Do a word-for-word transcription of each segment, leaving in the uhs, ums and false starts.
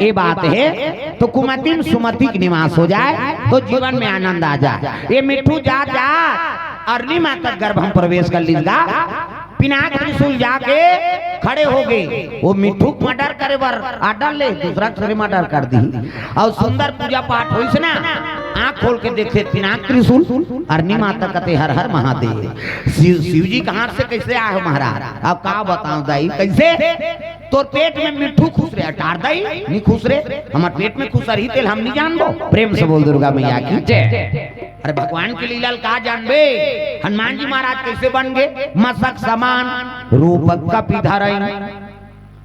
ये बात हे, तो कुमति म सुमति के निवास हो जाय, तो जीवन में आनंद आ जाय। ये मिट्ठू जात जात अरनी माता के गर्भ म प्रवेश कर लिस गा। पिनाक त्रिशूल जाके खड़े हो गे। वो मिट्ठू के मर्डर करे बर आर्डर ले, दूसरा के थोड़ी मर्डर कर दी। अउ सुंदर पूजा पाठ होइस ना, आंख खोल के देखथे पिनाक त्रिशूल, अरनी माता कथे, "हर हर महादेव।" शिव, शिव जी के हाथ से कैसे आय हो महाराज? अब का बतावं दाई, कैसे? तोर पेट में मिट्ठू खुसरे, टार दाई, नइ खुसरे, हमर पेट में खुसरही तेला हम नइ जानबो। प्रेम से बोल दुर्गा मैया की जय। अरे भगवान के लीला ल का जानबे? हनुमान जी महाराज कैसे बन गे? मसक समान रूप कपि धरई।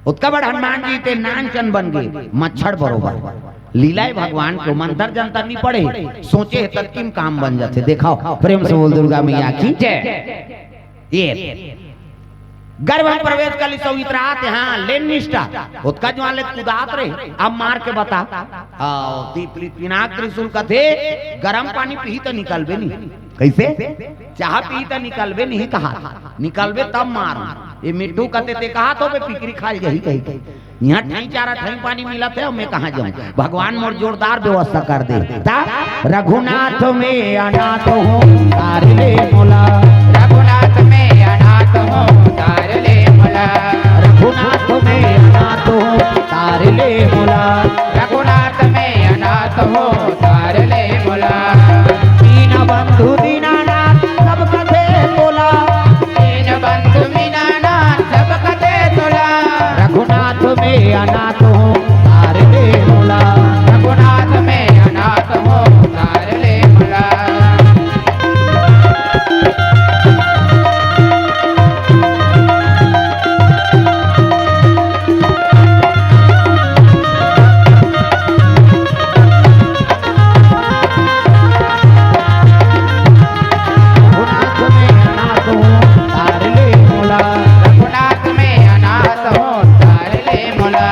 ओतका बड़ हनुमान जी ते नानचन बन गे, मच्छर बरोबर। लीला हे भगवान के, मंतर जंतर नइ पड़े, सोचे हे ततकी म काम बन जाथे। देखाव, प्रेम से बोल दुर्गा मैया की जय। ये गर्भ म प्रवेश कर लिस अउ इतरात हे, हाँ, लेन निष्ठा। ओतका जुवार ले कुदात रहे, अब मार के बता। आओ, ती-, ती-, पिनाक त्रिशूल कथे, गरम पानी पीही त निकलबे नहीं। कैसे? चाह पीही त निकलबे नहीं कहा, निकलबे तब मार। ये मिट्ठू कथे, ते कहा तो बे पिकरी खाय जाही कही कही। इहाँ ठई चारा ठई पानी मिलत हे, अउ मैं कहाँ जाऊँ? भगवान मोर जोरदार व्यवस्था कर दे। ता रघुनाथ में अनाथ हूँ, तार ले मोला। रघुनाथ में अनाथ हूँ, तार ले मोला। रघुनाथ में अनाथ हूँ, तार ले मोला। रघुनाथ में अनाथ हूँ, तार ले मोला। दीन बंधु दीनानाथ सब कथे तोला। दीन बंधु दीनानाथ सब कथे तोला। रघुनाथ में अनाथ हूँ, तार ले मोला। रघुनाथ में अनाथ हूँ, तार ले मोला। रघुनाथ में अनाथ हूँ, तार ले मोला। रघुनाथ में अनाथ हूँ, तार ले मोला।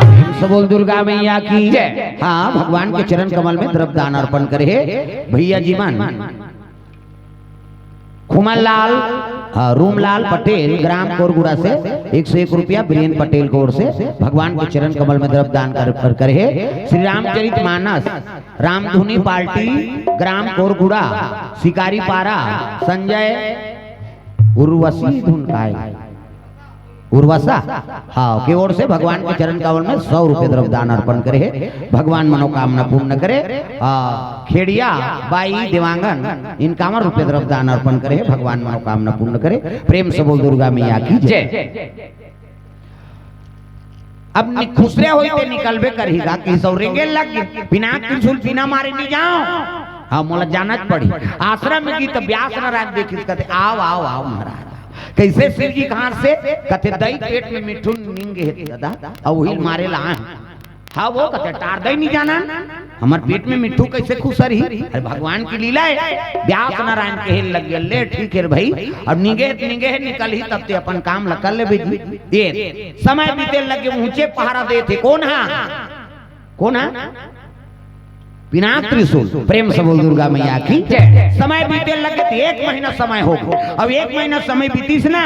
प्रेम से बोल दुर्गा मैया की जय। हाँ, भगवान के चरण कमल में द्रव्य दान अर्पण करे हे भैया जी मन। खुमन लाल, हाँ, रूमलाल पटेल, ग्राम कोरगुड़ा से एक सौ एक रुपया बीरेन पटेल के ओर से भगवान के चरण कमल में द्रव्य दान कर, कर, करे हे। श्री रामचरित मानस रामधुनी पार्टी, ग्राम कोरगुड़ा, शिकारी पारा, संजय उर्वशी धुन काय? उर्वसा, हाँ, के ओर से भगवान के चरण कमल में सौ रुपये द्रव्य दान अर्पण करे हे। भगवान मनोकामना पूर्ण करे। हाँ, खेड़िया बाई देवांगन इनकावन रुपये द्रव्य दान अर्पण करे हे। भगवान मनोकामना पूर्ण करे। प्रेम से बोल दुर्गा मैया की जय। जय। अब नि-, खुसरे होई ते निकलबे करही गा, कि सौ रेंगे लग गे। पिनाक त्रिशूल बिना मारे नइ जावं। हाँ, मोला जाना च पड़ही। आश्रम में गिस त व्यास नारायण देखिस कथे, "आव, आव, आव महाराज।" कैसे शिव जी के हाथ से? कथे, "दई पेट में मिट्ठू निंगे हे दादा, अउ उही ल मारे ला आए हंव।" हाँ, वो कथे, "टार दई नइ जानन, हमर पेट में मिट्ठू कैसे खुसरही?" अरे भगवान की लीला हे। व्यास नारायण कहे लग गे, "ले ठीक हे रे भाई, अब निंगे हे त निंगे हे, निकलही तब ते अपन काम ल कर लेबे जी।" ये समय बीते लगे, ऊंचे पहरा देथे। कोन हा? कोन हा? पिनाक त्रिशूल। प्रेम से बोल दुर्गा मैया की जय। समय बीते लगे त एक महीना समय हो गे। अब एक महीना समय बीतिस ना,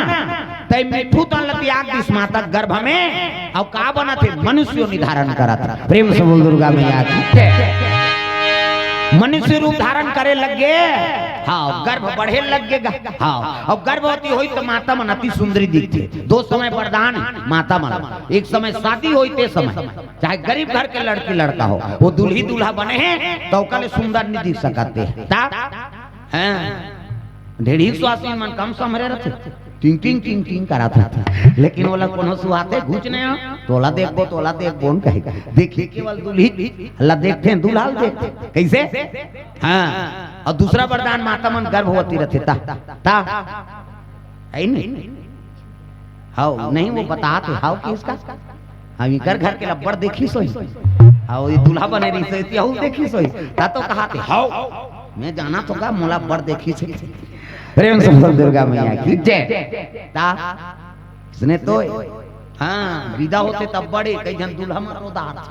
त मिट्ठू तन ल त्याग दिस माता के गर्भ में। अब का बनत हे? मनुष्य योनि धारण करत हे। प्रेम से बोल दुर्गा मैया की जय। मनुष्य रूप धारण करे लग गे। हाँ, गर्भ बढ़े लग गे गा। हाँ, अब गर्भवती होई त माता मन अति सुंदरी दिखथे। दो समय वरदान हे माता मन। एक समय शादी होई ते समय, चाहे गरीब घर के लड़की लड़का हो, वो दुल्ही दूल्हा बने हे त ओकर ले सुंदर नइ दिख सकत हे। ता? हाँ। ढेढ़ी सुवासिन मन कम समरे रथे, टिंग टिंग टिंग टिंग करत रथे, लेकिन ओला कोनो सुहाथे घुच नइ हो, तोला देखबो, तोला देखबो न कहे। देखी केवल दुल्ही ला देखथे, दूल्हा ल देखथे। कैसे? हाँ। अउ दूसरा वरदान, माता मन गर्भवती रथे ता, ता, हे नहीं? हव, नहीं, वो बतात हे, हव किसका? हम इकर घर के ल अब्बड़ देखिस होही। हव, ये दूल्हा बने रहिस होही, तेहू ल देखिस होही। ता तो कहत हे, हव, मैं जानत हों गा, मोला अब्बड़ देखिस हे। प्रेम से बोल दुर्गा मैया की जय। ता, इसने तो, हाँ, विदा होथे तब बड़े, कई झन दूल्हा मन रोदार।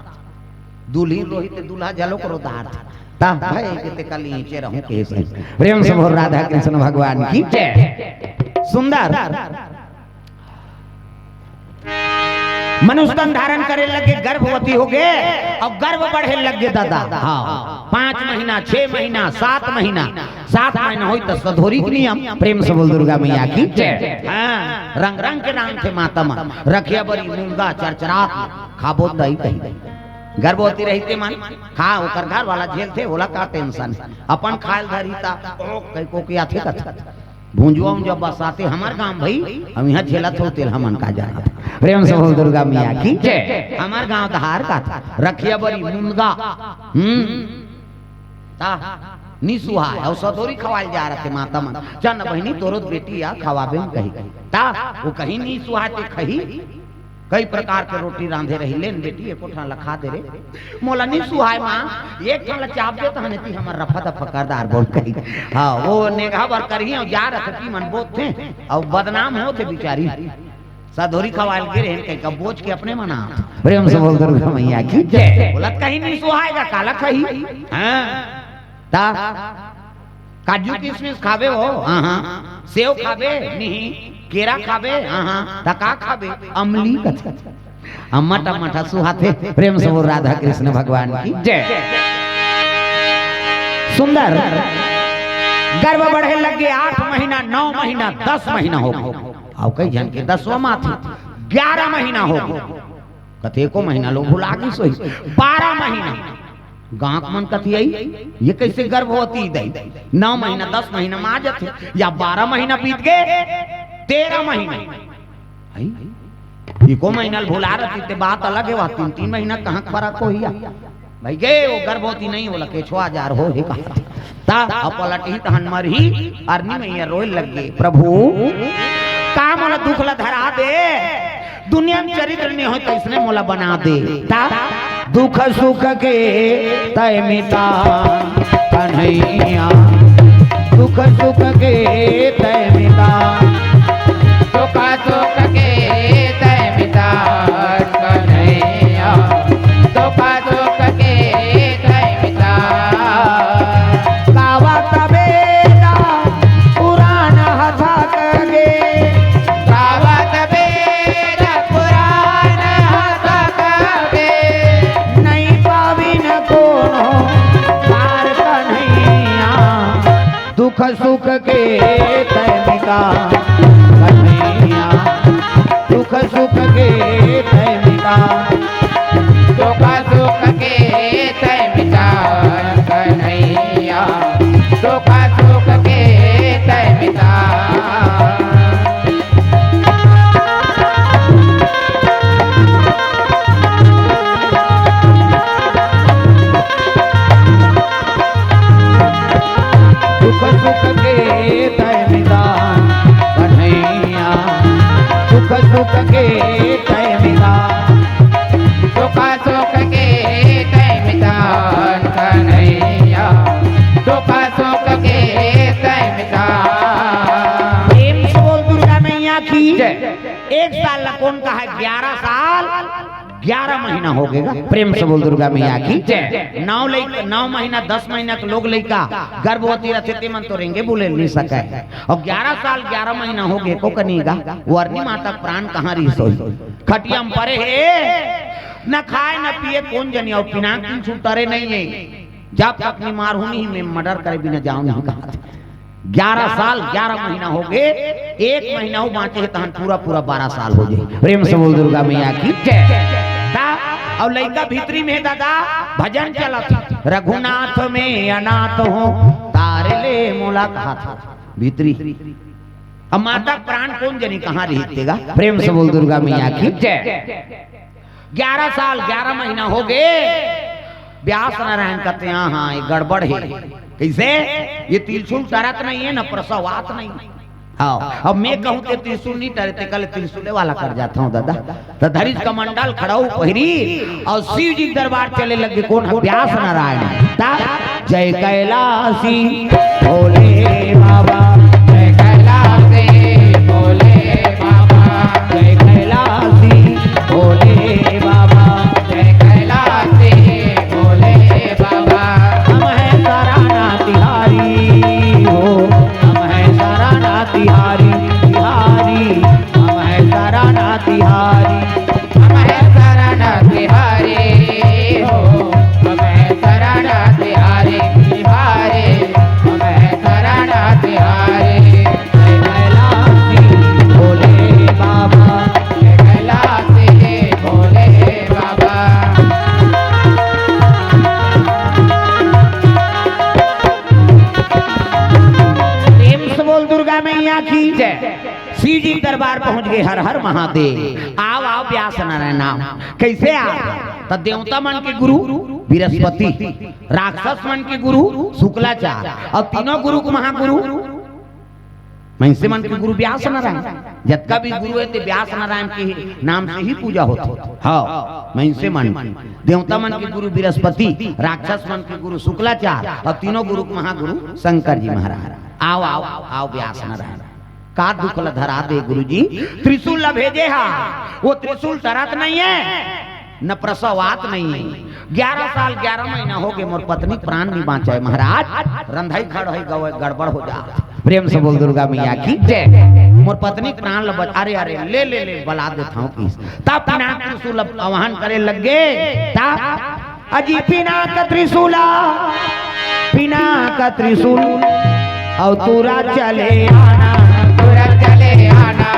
दुल्हिन रोही ते दूल्हा घलो रोदार। ता भाई के ते कल ईंचे रहूं के सही। प्रेम से बोल राधा कृष्ण भगवान की जय। सुंदर। मनुष्य तन धारण करे लगे, गर्भवती हो गे, अउ गर्भ बढ़े लगे दादा। हाँ, पाँच महीना, छह महीना, सात महीना, सात महीना होई त सधोरी के नियम। प्रेम से बोल दुर्गा मैया की जय। हाँ, रंग रंग के नाम थे माता मन, रखिया बरी, मुनगा, चरचरात, खाबो दई कही। गर्भवती रहिते मन खा, ओकर घर वाला झेलथे, ओला का टेंशन? अपन खायल धरी ता ओ कई को के आथे कथे। भुंजुआ उंजुआ बसाते हमर गांव भाई, हम इहाँ झेलत हो तेल हमन का जाना। प्रेम से बोल दुर्गा मैया की जय। हमर गांव धार का था, रखिया बरी, मुनगा, हम्म, ता, निसुहाय, अउ सधोरी खवाल जा रहे थे माता मन। चल न बहिनी, तोरो बेटी आ, खवाबे हम कही। ता, वो कहीं निसुहाय ते खही, कई प्रकार के रोटी रांधे रही, लेन बेटी, एको ठन ला खा दे रे। मोला निसुहाय माँ, एक ठन ला चाप दे, तहने ती हमर रफा दफा कर दार बोल कही। हाँ, वो नेगहा बर करही, अउ जा रहे थे, मन बोत थे, अउ बदनाम हो थे बिचारी। सधोरी खवाल के रहन कही, कब बोझ के अपने मना। प्रेम से बोल दुर्गा मैया की जय। बोलत कहीं निसुहाय गा, काला खही। हाँ, ता, काजू किशमिश खाबे हो? हाँ, हाँ। सेव खाबे? नहीं। केरा खाबे? हाँ, हाँ। त का खाबे? अमली कथे। अम्मा टमाटर सुहाथे। प्रेम से बोल राधा कृष्ण भगवान की जय। सुंदर। गर्भ बढ़े लगे, आठ महीना, नौ महीना, दस महीना हो गे। अउ कई झन के दसवां माथे, ग्यारह महीना हो गे। कतेको महीना लोग भुला गिस होही। बारह महीना। गांव के मन कथे, "अई, ये कइसे गर्भवती दई? नौ महीना, दस महीना म आ जथे, या बारह महीना बीत गे, तेरह महीना।" अई, एको महीना ल भुला रही ते बात अलग हे, वह तीन, तीन महीना कहाँ के फरक होही या? भाई गे, वो गर्भवती नहीं, ओला केछुआ जार होही कहा। ता अब पलटही तहन मरही, अरनी मैया रोए लग गे, "प्रभु, का मोला दुख ला धरा दे? दुनिया में चरित्र नहीं होय, तइसने मोला बना दे।" ता दुख सुख के तय मिता कन्हैया, दुख सुख के तय मिता। सुख सुख के तय मिता कन्हैया, सुख सुख के तय मिता। गावत बेरा पुराण हथा कगे, गावत बेरा पुराण हथा कगे, नहीं पाविन कोनो पार कन्हैया। दुख सुख के तय मिता कन्हैया, दुख सुख के तय मिता। सुख सुख के तय मिता कन्हैया, सुख सुख के तय मिता। सुख सुख के तय मितान कन्हैया, सुख सुख के तय मितान। सुख सुख के तय मितान कन्हैया, सुख सुख के तय मितान। प्रेम से बोल दुर्गा मैया की जय। एक साल ला कोन कहा, ग्यारह साल ग्यारह महीना हो गे गा। प्रेम से बोल दुर्गा मैया की जय। नौ लइका, नौ महीना, दस महीना के लोग लइका गर्भवती रथे, ते मन तो रेंगे बोले नहीं सके। अउ ग्यारह साल ग्यारह महीना हो गे, को कनी गा, वो अरनी माता के प्राण कहाँ रहिस होही? खटिया म परे हे, न खाय न पिए, कोन जनी, अउ पिनाक तिलछुल टरे नहीं हे। जब तक नहीं मारहूं नहीं, मैं मर्डर करे बिना जांव नहीं कहा। ग्यारह साल ग्यारह महीना हो गे, एक महीना अउ बांचे हे, तहन पूरा पूरा बारह साल हो जाही। प्रेम से बोल दुर्गा मैया की जय। ता, अउ लइका भीतरी में हे दादा, भजन चलत हे, "रघुनाथ में अनाथ हूँ, तार ले मुलाकात।" भीतरी। अब माता प्राण कोन जनी कहाँ रहिस तेगा? प्रेम से बोल दुर्गा मैया की जय। ग्यारह साल ग्यारह महीना हो गे, व्यास नारायण कथे, "हाँ, हाँ, ये गड़बड़ हे।" कइसे? ये तिलछुल टरत नहीं हे, न प्रसव आत नहीं। हाँ, अब मैं कहूं ते तिलछुल नहीं टरे, ते कल तिलछुले वाला कर जात हूं दादा। त धरिस कमंडल खड़ाऊ पहिरी अउ शिव जी के दरबार चले लगे। कोन हे? व्यास नारायण। ता जय कैलासी भोले बाबा, जय कैलासी भोले बाबा, जय कैलासी भोले बाबा, जय कैलासी भोले बाबा। हम हैं सराना तिहारी हो, हम हैं सराना तिहारी, तिहारी, हम हैं सराना तिहारी। हम है पहुंच गे, हर हर महादेव। आव, आव, व्यास नारायण आव। कइसे आव? त देवता मन के गुरु बृहस्पति, राक्षस मन के गुरु शुक्लाचार्य, अउ तीनों गुरु के महागुरु मइनसे मन के गुरु व्यास नारायण। जतका भी गुरु हे, ते व्यास नारायण के नाम से ही पूजा होथे। हाँ, मइनसे मन, देवता मन के गुरु बृहस्पति, राक्षस मन के गुरु शुक्लाचार्य, अउ तीनों गुरु के महागुरु शंकर जी महाराज। आव, आव, आव, व्यास नारायण। का दुख ल धरा दे गुरुजी, त्रिशूल ल भेजे हा, वो त्रिशूल टरत नइ हे, न प्रसव आत नइ हे। ग्यारह साल ग्यारह महीना हो गे, मोर पत्नी प्राण नइ बाँचे महाराज, रंधई खड़ होई गवय, गड़बड़ हो जात। प्रेम से बोल दुर्गा मैया की जय। मोर पत्नी प्राण ल बच-, अरे, अरे, ले, ले, ले, बला देत हंव किस। तब पिनाक त्रिशूल आवाहन करे लग गे, तब अजी पिनाक त्रिशूला, पिनाक त्रिशूल, अउ तुरत चले आना, तुरत चले आना।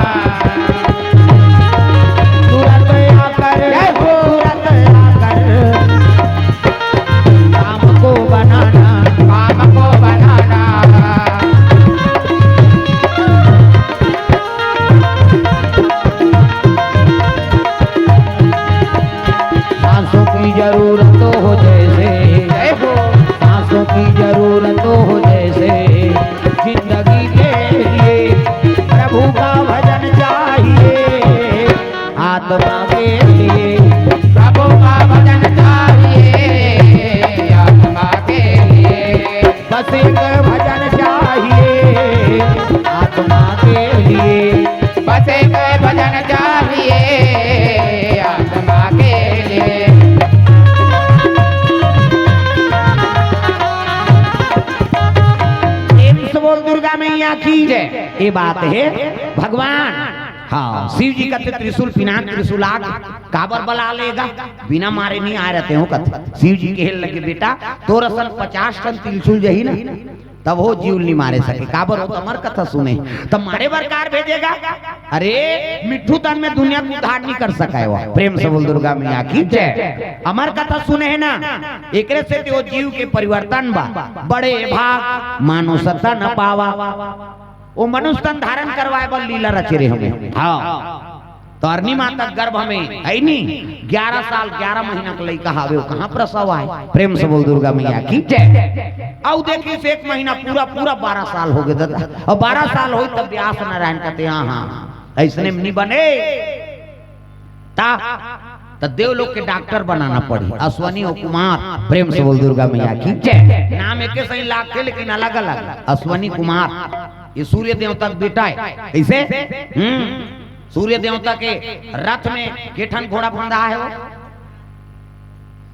तुरत आकर, जय हो। तुरत आकर, काम को बनाना, काम को बनाना। सांसों की जरूरत हो जैसे, जय हो। सांसों की जरूरत हो जैसे, जिंदगी के लिए प्रभु का भजन चाहिए, आत्मा के लिए। प्रभु का भजन चाहिए, आत्मा के लिए। बस एक भजन चाहिए आत्मा के लिए। बस एक भजन चाहिए आत्मा के लिए। प्रेम से बोल दुर्गा मैया की जय। ये बात हे भगवान, हाँ, शिव जी कथे त्रिशूल पिनाक त्रिशूल आग, काबर बला ले गा, बिना मारे नइ आय रहते हो कथे। शिव जी कहे लगे, बेटा, तोर असन पचास ठन त्रिशूल जही ना, तब हो जीव ल नइ मारे सके, काबर हो त अमर कथा सुने, त मारे बर काबर भेजे गा? अरे, मिट्ठू तन में दुनिया के उद्धार नइ कर सकय वो। प्रेम से बोल दुर्गा मैया की जय। अमर कथा सुने हे ना, एकरे से तो जीव के परिवर्तन बा। बड़े भाग मानुष तन पावा, वो मनुष्य तन धारण करवाय बर लीला रचे रहे हमें। हाँ। त अरनी माता के गर्भ में, हे नी, ग्यारह साल ग्यारह महीना के लइका हावे, वो कहाँ प्रसव आय? प्रेम से बोल दुर्गा मैया की जय। अउ देखिस एक महीना पूरा, पूरा बारह साल हो गे दादा, अउ बारह साल होई तब व्यास नारायण कथे, हाँ, हाँ, अइसने में नइ बने, त, त देवलोक के डॉक्टर बनाना पड़ही, अश्वनी अउ कुमार। प्रेम से बोल दुर्गा मैया की जय। नाम एके सही लागथे लेकिन अलग अलग। अश्वनी कुमार, ये सूर्य देवता के बेटा हे। कइसे? हम्म। सूर्य देवता के रथ में के ठन घोड़ा बंधा हे वो?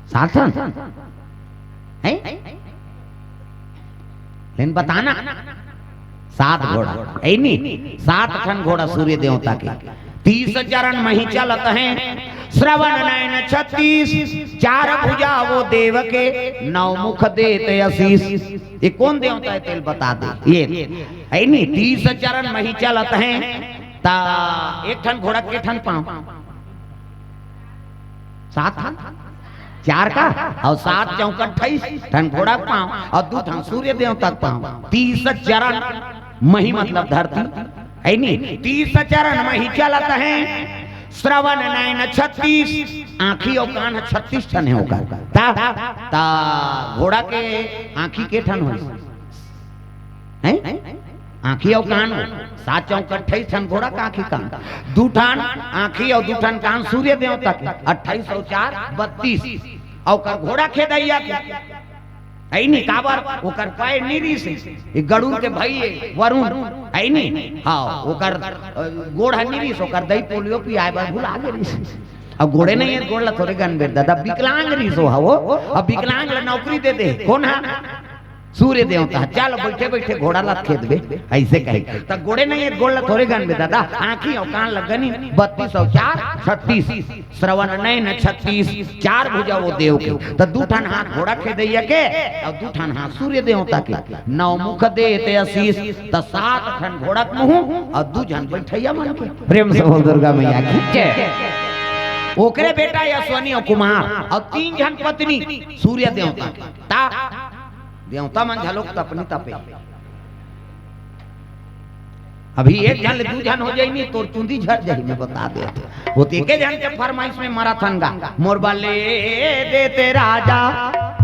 सात ठन? हैं? लेकिन बताना। सात घोड़ा। हे नी? सात ठन घोड़ा सूर्य देवता के। तीस चरण मही चलत हे, श्रवण नयन छत्तीस, चार भुजा वो देव के, नौ मुख देत असीस। ये कोन देवता हे तेला बता दे। ये, हे नी? तीस चरण मही चलत हे, त एक ठन घोड़ा के ठन पाँव? सात ठन? चार का? अउ सात चौक अट्ठाईस ठन घोड़ा के पाँव, अउ दू ठन सूर्य देवता के पाँव। तीस चरण, मही मतलब धरती, हे नी? तीस चरण मही चलत हे, श्रवण नयन छत्तीस, आँखी अउ कान छत्तीस ठन हे ओकर। त, त घोड़ा के आँखी के ठन होइस? हैं? आँखी अउ कान, सात चौक अट्ठाईस ठन घोड़ा के आँखी कान। दू ठन आँखी अउ दू ठन कान सूर्य देवता के, अट्ठाईस अउ चार बत्तीस। अउ ओकर घोड़ा खेदइया के, हे नी, काबर? ओकर पैर नइ रिहिस, ये गरुड़ के भाई हे वरुण, हे नी? हाँ, ओकर, अ, गोड़ ह नइ रिहिस, ओकर दई पोलियो पियाय बर भुला गे रिहिस। अब गोड़े नइ हे, गोड़ ल थोरे गनबे दादा, विकलांग रिहिस ओ ह वो, अब विकलांग ल नौकरी दे दे, कोन ह? सूर्य देवता, चल बइठे बइठे घोड़ा ल खेदबे, अइसे कहे। त गोड़े नइ हे, गोड़ ल थोरे गनबे दादा, आँखी अउ कान ल गनी, बत्तीस अउ चार छत्तीस, श्रवण नयन छत्तीस, चार भुजा वो देव के। त दू ठन हाथ घोड़ा खेदइया के, अउ दू ठन हाथ सूर्य देवता के, नौ मुख देत असीस, त सात ठन घोड़ा के मुँह, अउ दू झन बइठइया मन के। प्रेम से बोल दुर्गा मैया की जय। ओकरे बेटा अश्वनी अउ कुमार, अउ तीन झन पत्नी सूर्य देवता के। त देवता मन घलोक तपनी तपे। अभी एक झन ले दू झन हो जाही नहीं, तोर चुंदी झड़ जाही, मैं बता देत हँव। वो तो एके झन के फरमाइश में मरत हन गा, मोर बर ले देते राजा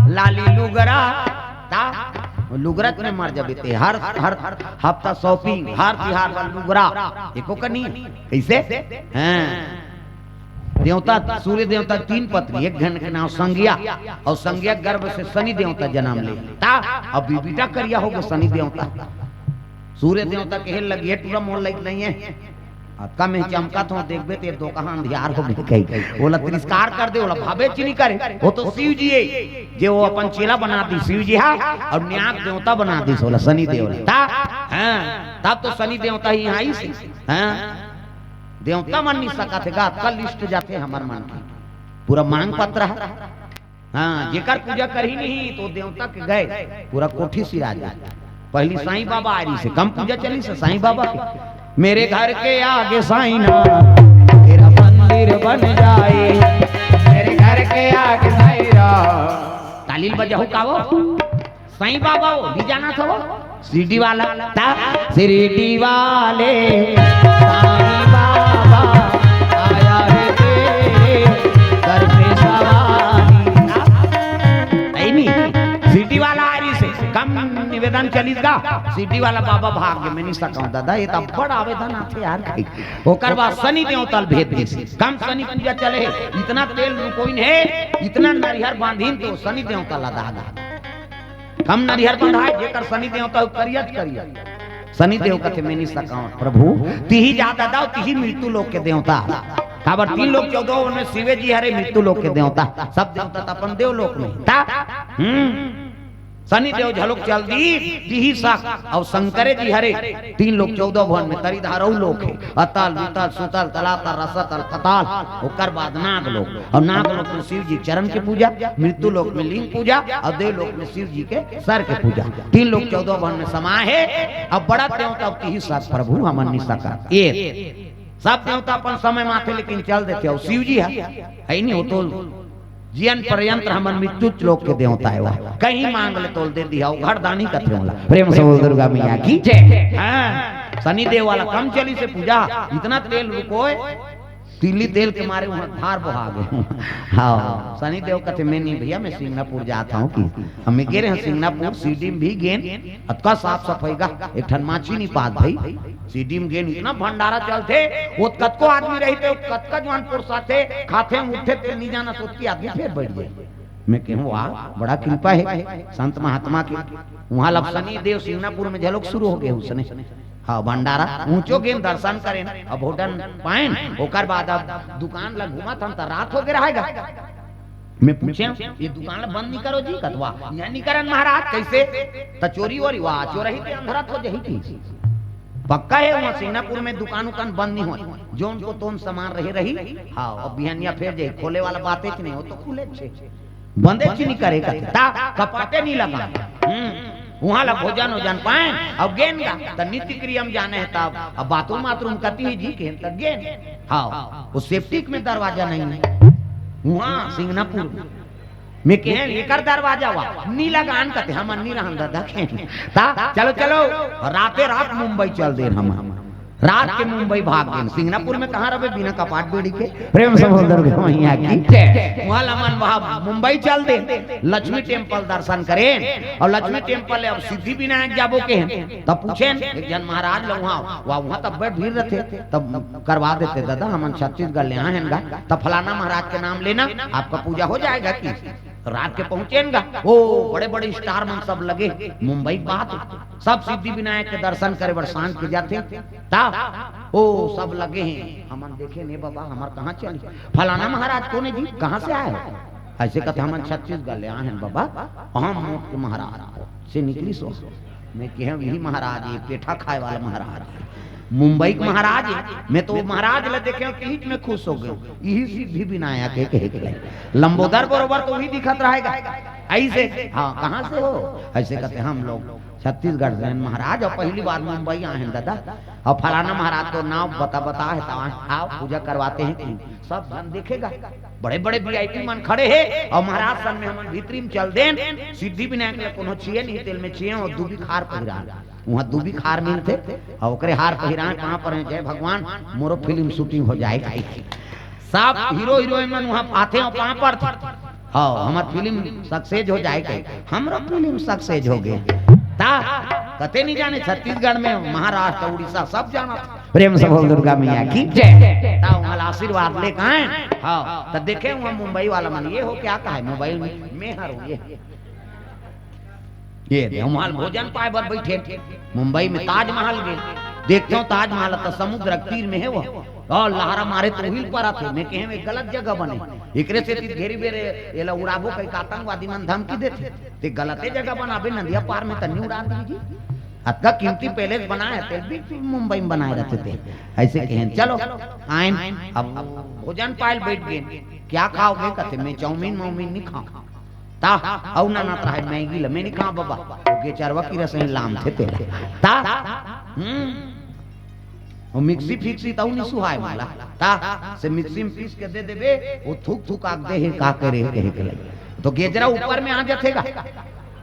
लाली लुगरा। ता लुगरा में मर जाबे ते, हर हर हफ्ता shopping, हर तिहार बर लुगरा, एको कनी। कइसे? हाँ, देवता, सूर्य देवता तीन पत्नी, एक झन के नाम संज्ञा, अउ संज्ञा गर्भ से शनि देवता जनम ले। ता अब बेटा करिया होगे शनि देवता। सूर्य देवता के लगिए टूरा मोर लायक नहीं है, अतका में चमकत हँव, देखबे ते दो कहाँ अंधियार होगे कही, ओला तिरस्कार कर दे, ओला भाबे च नहीं करे। वो तो शिव जी हे, जे वो अपन चेला बना दिस शिव जी हा, अउ नाग देवता बना दिस ओला शनि देव ला। ता, हाँ, तब तो शनि देवता ही आइस। हाँ, देवता मन नहीं सकत हे गा, अतका list जाथे हमर मन के, पूरा मांग पत्र हे। हाँ, जेकर पूजा करही नहीं तो देवता के गए, पूरा कोठी सिरा जाए। पहली साईं बाबा आए रहिसे, कम पूजा चलिस हे साईं बाबा के। मेरे घर के आगे साईं ना, तेरा मंदिर बन जाए। मेरे घर के आगे साईं ना। ताली ल बजाहू का वो? साईं बाबा वो, नहीं जानत हो वो? शिरडी वाला, ता शिरडी वाले साईं बाबा आया है तेरे सर पे सवारी। नहीं, नहीं, शिरडी वाला आए रहिसे, कम निवेदन चलिस गा, शिरडी वाला बाबा भाग गे, मैं नहीं सकँव दादा, ये तो बड़ आवेदन आथे यार। ओकर बाद शनि देवता ल भेज दिस, कम शनि पूजा चले हे, इतना तेल रुकोइन हे, इतना नरिहर बांधिन तो शनि देवता ला दादा। कम नरिहर बंधाय, जेकर शनि देवता करिया च करिया। शनि देव कथे, मैं नहीं सकँव प्रभु, तिही जा दादा, तिही मृत्यु लोक के देवता। काबर तीन लोक चौदह भुवन में शिवे जी हरे मृत्यु लोक के देवता, सब देवता तो अपन देव लोक में ता। हम्म, शनि देव झलोक चल दिस, तिही सक, अउ शंकरे जी हरे तीन लोक चौदह भुवन में, तरी धारऊ लोक हे, अतल वितल सुतल तलातल रसतल पताल, ओकर बाद नाग लोक, अउ नाग लोक में शिव जी चरण के पूजा, मृत्यु लोक में लिंग पूजा, अउ देव लोक में शिव जी के सर के पूजा। तीन लोक चौदह भुवन में समाय हे। अब बड़ा देवता अब तिही सक प्रभु, हमन नहीं सकत। ये सब देवता अपन समय माथे लेकिन चल देथे, अउ शिव जी हे, हे नहीं, वो तो जियन पर्यंत हमन मृत्यु लोक के देवता हे, वह कहीं मांग ले तोल दे दिहा, वो घरदानी कथे ओला। प्रेम से बोल दुर्गा मैया की जय। हाँ, शनि देव वाला कम चलिस हे पूजा, इतना तेल रुकोय, तिल्ली तेल के मारे वहाँ धार बहा गे। हाँ, शनि देव कथे, मैं नहीं भैया, मैं सिंगनापुर जात हँव कि। हमें गे रहे सिंगनापुर, शिरडी में भी गेन, अतका साफ सफाई गा, एक ठन माछी नहीं पात भाई। शिरडी में गेन, इतना भंडारा चलथे, वो कतको आदमी रहिथे, कतका जुवान पुरसाथे, खाथे उठथे ते नहीं जानस, ओतकी आदमी फेर बैठ जाय। मैं कहूँ, वाह, बड़ा कृपा हे संत महात्मा के। वहाँ ला शनि देव सिंगनापुर में झलोक शुरू हो गे उसने। हाँ, भंडारा ऊंचो गेन, दर्शन करेन, अब भोजन पाएन, ओकर बाद अब दुकान ला घूमत हन त रात हो गे रहेगा। मैं पूछेंव, ये दुकान ला बंद नहीं करो जी? कथे, वाह, इहाँ नहीं करन महाराज, कइसे? त चोरी वोरी, वाह, चोरही के अंधरत हो जाही कि। पक्का हे, वहाँ सिंगनापुर में दुकान उकान बंद नहीं होय, जौन को तोन सामान रहे रही। हाँ, अब बिहनिया फेर जाही, खोले वाला बाते च नहीं, वो तो खुले छे। बंदे च नहीं करे कथे, ता कपाटे नहीं लगा। हम्म, वहाँ ला भोजन ओजन पाएन, अब गेन गा, त नित्य क्रिया में जाने हे, तब अब बाथरूम वाथरूम कती ही जी के, त गेन। हाँ, वो सेप्टिक में दरवाजा नहीं हे। वहाँ सिंगनापुर में। मैं कहेंव, एकर दरवाजा वा, नहीं लगान कथे, हमन नहीं रहन दादा के। ता, चलो, चलो, राते रात मुंबई चल देन हमन। रात के मुंबई भाग गेन। सिंगनापुर में कहाँ रहबे बिना कपाट बेड़ी के? प्रेम से बोल दुर्गा मैया की जय। वहाँ ला हमन वहाँ मुंबई चल देन, लक्ष्मी टेम्पल दर्शन करेन, अउ लक्ष्मी टेम्पल ले अब सिद्धि विनायक जाबो केहेन, तब पूछेन एक झन महाराज ला वहाँ, वहाँ, वहाँ तब बड़ भीड़ रथे, तब करवा देते, दादा, हमन छत्तीसगढ़ ले आए हन गा, तब फलाना महाराज के नाम लेना, आपका पूजा हो जाएगा कि? रात के पहुंचेन गा, ओ, बड़े बड़े स्टार मन सब लगे, मुंबई के बात हे, सब सिद्धि विनायक के दर्शन करे बर सांझ के जाथे, ता, ओ, सब लगे हे, हमन देखेन, ए बाबा, हमर कहाँ चली, फलाना महाराज कोन हे जी, कहाँ से आए हो? अइसे कथे, हमन छत्तीसगढ़ ले आए हन बाबा, हम मोट के महाराज से निकलिस हो। मैं कहेंव, यही महाराज, ये पेठा खाए वाला महाराज, मुंबई के महाराज हे। मैं तो वो महाराज ला देखेंव, तिहीच में खुश हो गेंव। यही सिद्धि विनायक हे कहे के लगे। लंबोदर बरोबर तो वही दिखत रहेगा। अइसे, हाँ, कहाँ से हो? अइसे कथे, हम लोग छत्तीसगढ़ से हन महाराज, अउ पहली बार मुंबई आए हन दादा। अउ फलाना महाराज तो नाम बता, बता हे, तो आओ, पूजा करवाते हैं। सब झन देखेगा, बड़े-बड़े वीआईपी मन खड़े हे, अउ महाराज संग में हमन भीतरी में चल देन, सिद्धि विनायक ला कोनो छुए नहीं, तेल में छुए अउ दूबी खार पहिरान। उहाँ दूबी खार मिलथे, अउ ओकरे हार पहिराए पाँव परे, "जय भगवान, मोरो फिल्म शूटिंग हो जाए।" सब हीरो हीरोइन मन उहाँ आथे अउ पाँव परथे, "हव, हमर फिल्म सक्सेस हो जाए," कहे, "हमरो फिल्म सक्सेस हो गे।" ता कते नहीं जाने, छत्तीसगढ़ में, महाराष्ट्र, उड़ीसा, सब जानत। प्रेम से बोल दुर्गा मैया की जय। ता उहाँ आशीर्वाद लेके आए। हाँ, त देखे उहाँ मुंबई वाला मन, "ये हो क्या कहा है मोबाइल में?" "मैं हर हूँ ये।" ये दे, हम हाल भोजन पाए बर बैठे। मुंबई में ताजमहल गे, देखते हो ताजमहल तो समुद्र के तीर में है वो, और लहरा मारे तो हिल पड़ा थे। मैं कहे, "मैं गलत जगह बने, एकरे सेती घेरी बेरे एला उड़ाबो कहिके आतंकवादी मन धमकी देथे, ते गलते जगह बनाबे, नदिया पार में तन्नी उड़ा दीजिए। अतका कीमती पैलेस बनाए है, तेल भी मुंबई में बनाए रहते थे।" ऐसे कहे, चलो आए, अब भोजन पाए ल बैठ गए। "क्या खाओगे?" कथे, "मैं चाउमीन माउमीन नहीं खाऊं।" ता, अउ ना ना, तरा है मैगी ल, "मैं नहीं खाऊं बाबा।" वो गेचरवा की रसोई लाम थे तेरे। ता, हम्म, वो मिक्सी फिक्सी तउ नहीं सुहाए वाला। ता, से मिक्सी में पीस के दे देबे, वो थूक थूक आग दे है, का करे है, कहे के लगे। तो गेजरा ऊपर में आ जाथेगा।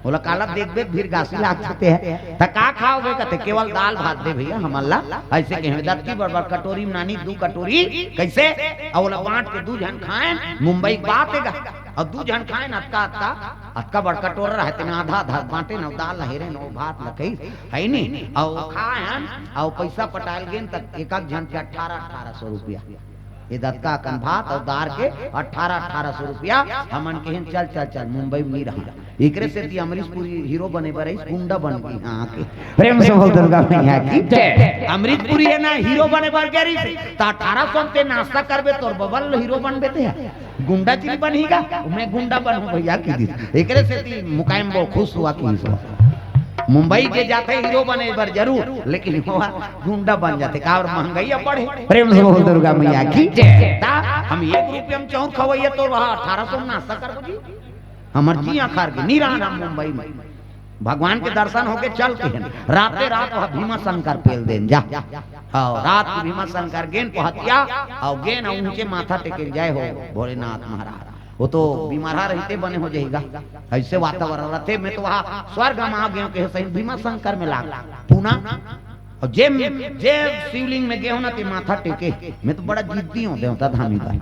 बोला, "काला देख देख फिर गासी लाग जाते हैं।" "त का खाओगे?" कथे, "केवल दाल भात दे भैया हमन ला।" ऐसे कहे, दत्ती बड़ बड़ कटोरी में नानी दू कटोरी, कैसे? अउ ओला बांट के दू झन खाएन, मुंबई के बात है गा। अउ दू झन खाएन, अतका, अतका, अतका बड़ कटोरा रहे, तेने आधा, आधा बांटे न, दाल ल हेरे न, भात ल कही, है नी? अउ खाएन, अउ पैसा पटायल गेन, त एक एक झन के अठारह, अठारह सौ रुपया। ये दतका अकन भात अउ दार के अठारह, अठारह सौ रुपया। हमन कहेन, "चल, चल, चल, मुंबई में नहीं रहा।" एकरे सेती अमरीश पुरी हीरो बने बर आइस, गुंडा बन गई यहाँ के। प्रेम से बोल दुर्गा मैया की जय। अमरीश पुरी है ना, हीरो बने बर गे रहिस, त अठारह सौ ते नाश्ता करबे, तोर बबल हीरो बनबे ते है। गुंडा चीज बनही का? मैं गुंडा बनहूं भैया की दी। एकरे सेती मुकायम वो खुश हुआ कि इस मुंबई के जाथे हीरो बने बर जरूर, लेकिन वो गुंडा बन जाथे। काबर महंगाई अब बढ़े। प्रेम से बोल दुर्गा मैया की जय। ता हम एक रुपया में चाउर खवैया, तोर वहाँ अठारह सौ में नाश्ता करबो जी। हमर जी आखर के नहीं रहन हम मुंबई में। भगवान के दर्शन होके चल के हन। राते रात वह भीमा शंकर पेल देन जा। हाँ, रात के भीमा शंकर गेन पहतिया, अउ गेन अउ ऊंचे माथा टेके जाए हो भोलेनाथ महाराज। वो तो बीमारा रहते बने हो जाएगा। ऐसे वातावरण रहते, मैं तो वहाँ स्वर्ग में आ गया के सही भीमा शंकर में लाग पूना। अउ जे, जे शिवलिंग में गे हो ना, ते माथा टेके। मैं तो बड़ा जिद्दी हूँ देवता धामी का।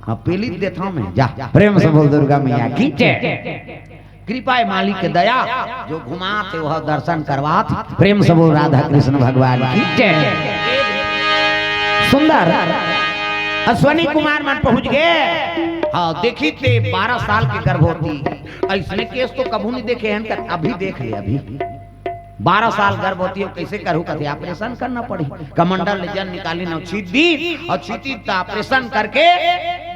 हाँ, पेली देता हूँ मैं, जा। प्रेम से बोल दुर्गा मैया की जय। कृपा है मालिक के दया, जो घुमात हे वह दर्शन करवात। प्रेम से बोल राधा कृष्ण भगवान की जय। सुंदर। अश्वनी कुमार मन पहुंच गए। हाँ, देखी ते बारह साल के गर्भवती। ऐसने केस तो कभू नहीं देखे हैं, अभी देख ले, अभी। बारह साल गर्भवती हो, कैसे करू? कथे ऑपरेशन करना पड़ी। कमंडल ले जन निकाली न, छीत दी अउ छीती त ऑपरेशन करके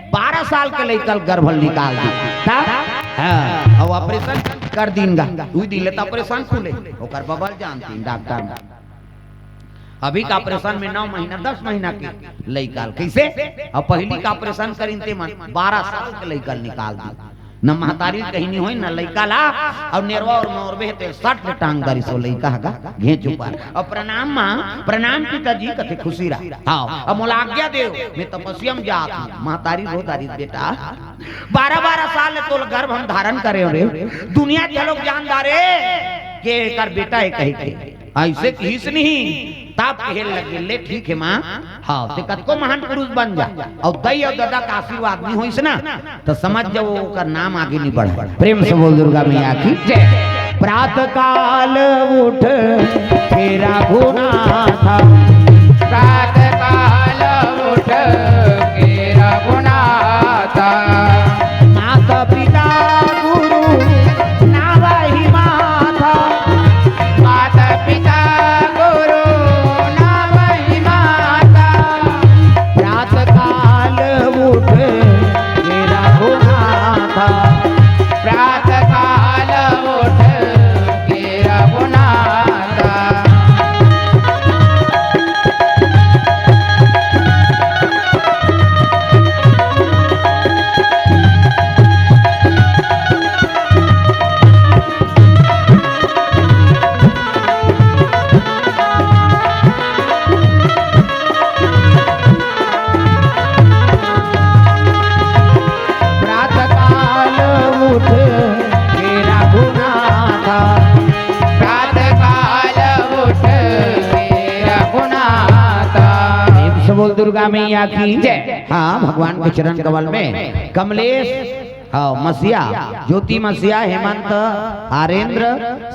बारह साल के लइका ल गर्भ निकाल दी। तब, हाँ, अउ ऑपरेशन कर दीन गा। दुई दिन ले त ऑपरेशन खुले, ओकर बबल जानती डॉक्टर। अभी का ऑपरेशन में नौ महीना, दस महीना के लइका ल कैसे? अउ पहली का ऑपरेशन करीन ते मन बारह साल के लइका ल निकाल दी। न महतारी कहीं नहीं होई, न लइका ला, अउ नेरवा अउ नौरबे ते सट ले टांग दरी सो लइका हगा, घेंच ऊपर। अउ प्रणाम माँ, प्रणाम पिताजी, कथे खुशी रहा। हाँ, अउ मोला आज्ञा देव, मैं तपस्या में जात हूँ। महतारी रो दरी, बेटा, बारह बारह साल ले तोल गर्भ हम धारण करे हो रे, दुनिया के लोग जान डारे के एकर बेटा है कही के। ऐसे किहिस नहीं, तब कहे लगे, "ले ठीक है माँ, हाँ, ते कतको महान पुरुष बन जा, अउ दई अउ ददा का आशीर्वाद नहीं होइस ना, त समझ जाओ ओकर नाम आगे नहीं बढ़े।" प्रेम से बोल दुर्गा मैया की जय। प्रातः काल उठ के रघुनाथा। प्रातः काल उठ के रघुनाथा। माता पिता गुरु नावहि माथा। माता पिता गुरु नावहि माथा। प्रातः काल उठ के रघुनाथा। प्रातः काल उठ के रघुनाथा। प्रातः काल उठ दुर्गा मैया की जय। हाँ, भगवान के चरण कमल में कमलेश, हाँ, मसीहा, ज्योति मसीहा, हेमंत, आरेंद्र,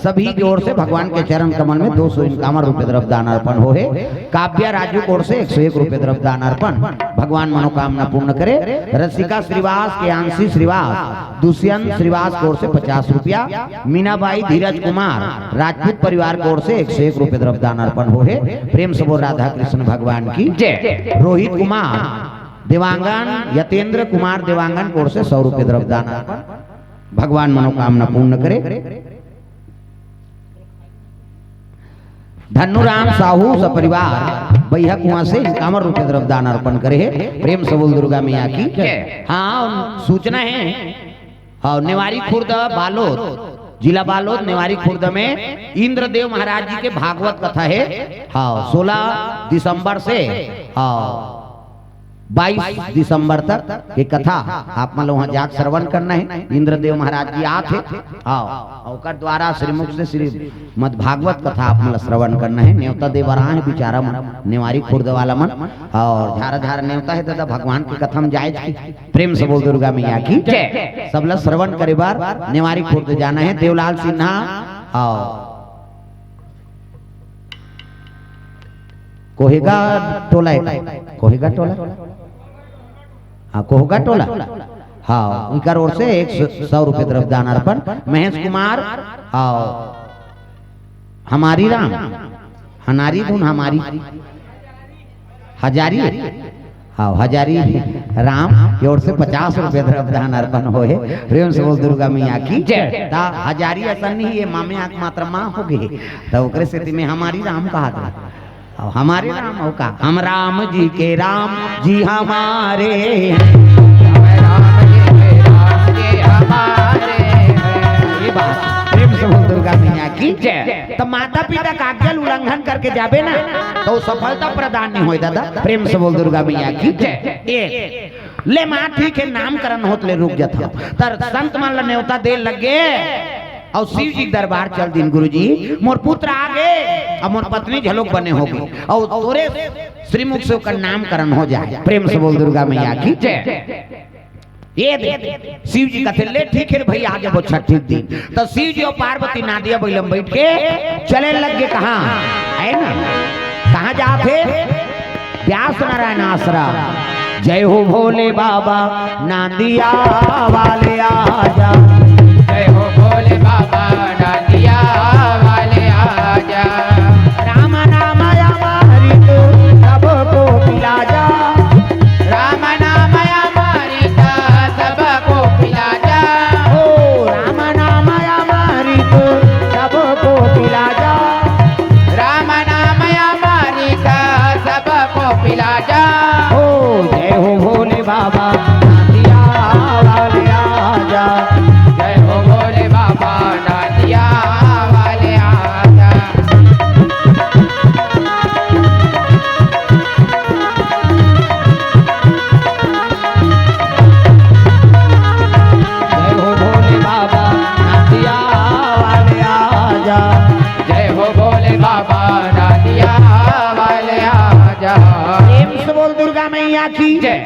सभी की ओर से भगवान के चरण कमल में दो सौ इक्यावन रुपए द्रव्य दान अर्पण होहे। काव्या राजू की ओर से एक सौ एक रुपए द्रव्य दान अर्पण। भगवान मनोकामना पूर्ण करे। रसिका श्रीवास, केयांशी श्रीवास, दुष्यंत श्रीवास की ओर से पचास रुपया, मीनाबाई, धीरज कुमार, राजपूत परिवार की ओर से एक सौ एक रुपए द्रव्य दान अर्पण होहे। प्रेम से बोल राधा कृष्ण भगवान की जय। रोहित कुमार देवांगन, यतेंद्र कुमार देवांगन की ओर से सौ रुपए द्रव्य दान अर्पण। भगवान मनोकामना पूर्ण करे। धनुराम साहू सपरिवार बैहा कुआं से इक्यावन रुपए द्रव्य दान अर्पण करे हे। प्रेम से बोल दुर्गा मैया की जय। हाँ, सूचना है, हाँ, नेवारी खुर्द बालोद, जिला बालोद, नेवारी खुर्द में इंद्रदेव महाराज जी के भागवत कथा है। हाँ, सोलह दिसंबर से, हाँ, बाईस दिसंबर तक ये कथा आप मन ल वहाँ जाके श्रवण करना है। इंद्रदेव महाराज जी आत हे, हाँ, ओकर द्वारा श्रीमुख से श्रीमद् भागवत कथा आप मन ल श्रवण करना है। नेवता दे बर आए हे बिचारा मन, नेवारी खुर्द वाला मन, अउ झारा झारा नेवता हे दादा, भगवान के कथा में जाए जी। प्रेम से बोल दुर्गा मैया की जय। सबला श्रवण करे बर नेवारी खुर्द जाना है। देवलाल सिन्हा, हाँ, कोहेगा टोला है, कोहेगा टोला, हाँ, कोहगा टोला, हाँ, उनकर ओर से एक सौ रुपए द्रव्य दान अर्पण। महेश कुमार, हाँ, हमारी राम, हनारी धुन हमारी, हजारी, हाँ, हजारी राम की ओर से पचास रुपए द्रव्य दान अर्पण होहे। प्रेम से बोल दुर्गा मैया की जय। ता हजारी असन नहीं, ये मामे आंख मात्र माँ हो गए, तो ओकरे सेती में हमारी राम कहा था। अब हमारे राम हो का? हम राम जी के राम जी हमारे हैं। हम राम जी के राम जी हमारे हैं। ये बात प्रेम से बोल दुर्गा मैया की जय। तो माता पिता का आज्ञा उल्लंघन करके जाबे ना, तो सफलता प्रदान नहीं होए दादा। प्रेम से बोल दुर्गा मैया की जय। एक ले माँ ठीक है, नामकरण होत ले रुक जात हव। तर संत मन ल नेवता दे लगे, अउ शिव जी के दरबार चल दिन, "गुरुजी, मोर पुत्र आ गे, अउ मोर पत्नी घलोक बने हो गे, अउ तोरे श्रीमुख से ओकर नामकरण हो जाए।" प्रेम से बोल दुर्गा मैया की जय। ये दे, शिव जी कथे, "ले ठीक है भई, आ जाबो छठी दिन।" तो शिव जी अउ पार्वती नादिया बैलम बैठ के चले लग गे। कहाँ है ना, कहाँ जात हे? व्यास नारायण आश्रम। जय हो भोले बाबा नांदिया वाले आजा। जय हो भोले बाबा नांदिया वाले आजा। राम नाम अमृत सबको पिला जा। राम नाम अमृत सबको पिला जा। हो राम नाम अमृत सबको पिला जा। राम नाम अमृत सबको पिला जा। हो जय हो भोले बाबा नांदिया वाले आजा। जय हो भोले बाबा नांदिया वाले आजा। जय हो भोले बाबा नांदिया वाले आजा। जय हो भोले बाबा नांदिया वाले आजा। प्रेम से बोल दुर्गा मैया की जय।